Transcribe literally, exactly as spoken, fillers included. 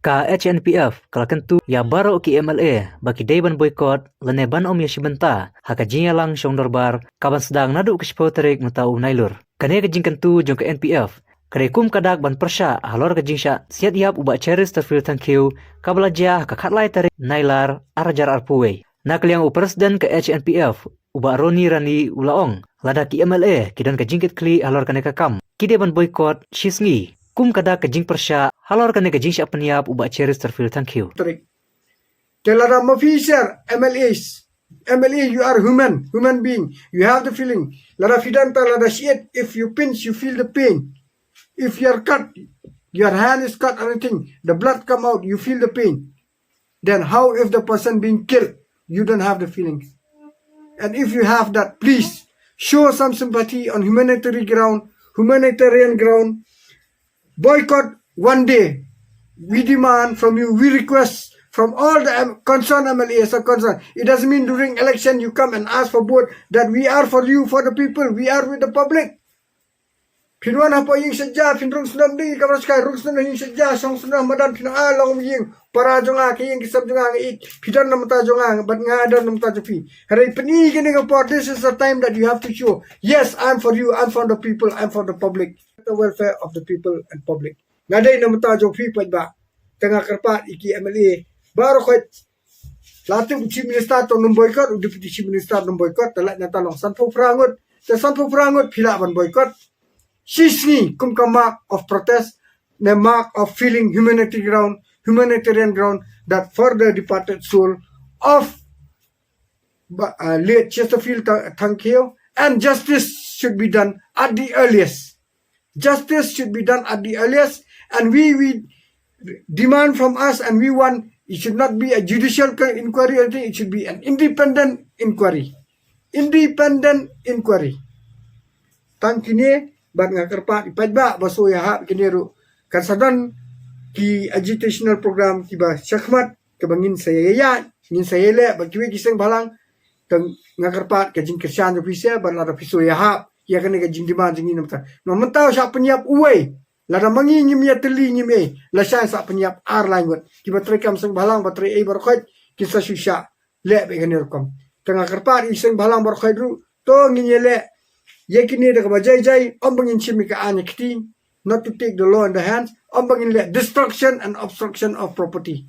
Ka H N P F ka la kyntu ïa baroh ki M L A ba ki dei ban boycott lane ban ym ïa shim bynta ha ka jingïalang shong dorbar ka ban sdang naduh ka shiphew tarik mynta u Nailur. Kane ka jingkyntu jong ka N P F ka dei kum ka dak ban pyrshah halor ka jingshah siat ïap u Bah Cheristerfield Thangkhiew kaba la jia ha ka khatlai tarik Nailar arhajar arphew wei. Na ka liang u President ka H N P F u Bah Ronnie Rani u la ong, lada ki M L A ki don ka jingkitkhlieh halor kane ka kam, ki dei ban boycott shisngi kum ka dak ka jingpyrshah halor kane ka jingshah pynïap u Bah Cheristerfield Thangkhiew. Tarik. Te lada ma phi sher M L As, M L A, you are human, human being, you have the feeling. Lada phi don ta lada shit, if you pinch, you feel the pain. If you are cut, your hand is cut, anything, the blood come out, you feel the pain. Then how if the person being killed, you don't have the feelings? And if you have that, please show some sympathy on humanitarian ground, humanitarian ground. Boycott one day. We demand from you, we request from all the M- concerned M L As are concerned. It doesn't mean during election you come and ask for vote that we are for you, for the people, we are with the public. Phin wan hapoh ïing shet ja, phin rung snem ding, kamra skai rung snem ïing shet ja, shong snem madan phin a long ïing para jong nga, ka ïing ki sem jong nga, nga ïeit, phi don na bynta jong nga, bad nga don na bynta jong phi. Hynrei pyni kane ka por, this is the time that you have to show. Yes, I'm for you, I'm for the people, I'm for the public. The welfare of the people and public. Nga dei na bynta jong phi paidbah. Te nga kyrpad ïa ki M L A baroh khoit. La tip u Chief Minister tang nym boycott, u Deputy Chief Minister nym boycott, te lait na ta long sanphew phra ngut. Te sanphew phra ngut phi lah ban boycott. Shisngi kum ka mark of protest, the mark of feeling humanitarian ground, humanitarian ground that for the departed soul of uh, late Chesterfield Thangkhiew, and justice should be done at the earliest. Justice should be done at the earliest, and we we demand from us, and we want it should not be a judicial inquiry or anything. It should be an independent inquiry. Independent inquiry. Tang kine bad nga kyrpad ïa paidbah ba shu ïahap kine ruh. Kan sa don ki agitational program kiba shakhmat kaba ngin sa ïa ïa ngin sa ïa leh bad kiwei ki seng bhalang. Tang nga kyrpad ka jingkyrshan jong phi sha bad lada phi shu ïahap ïa kane ka jingdemand jong ngi na mynta. Na mynta u shah pynïap uwei. Lada ma ngi ngim ïa tylli ngim ei, lashai shah pynïap ar lai ngut. Kiba trei kam seng bhalang ba trei ei baroh khoit kin sa shu shah leh bad kane rukom. Te nga kyrpad ïa ki seng bhalang baroh khoit ruh to ngin ïa leh ïa kine da kaba jai jai, ym ba ngin shim ïa ka aiñ ïa ka kti, not to take the law in the hands, ym ba ngin leh destruction and obstruction of property.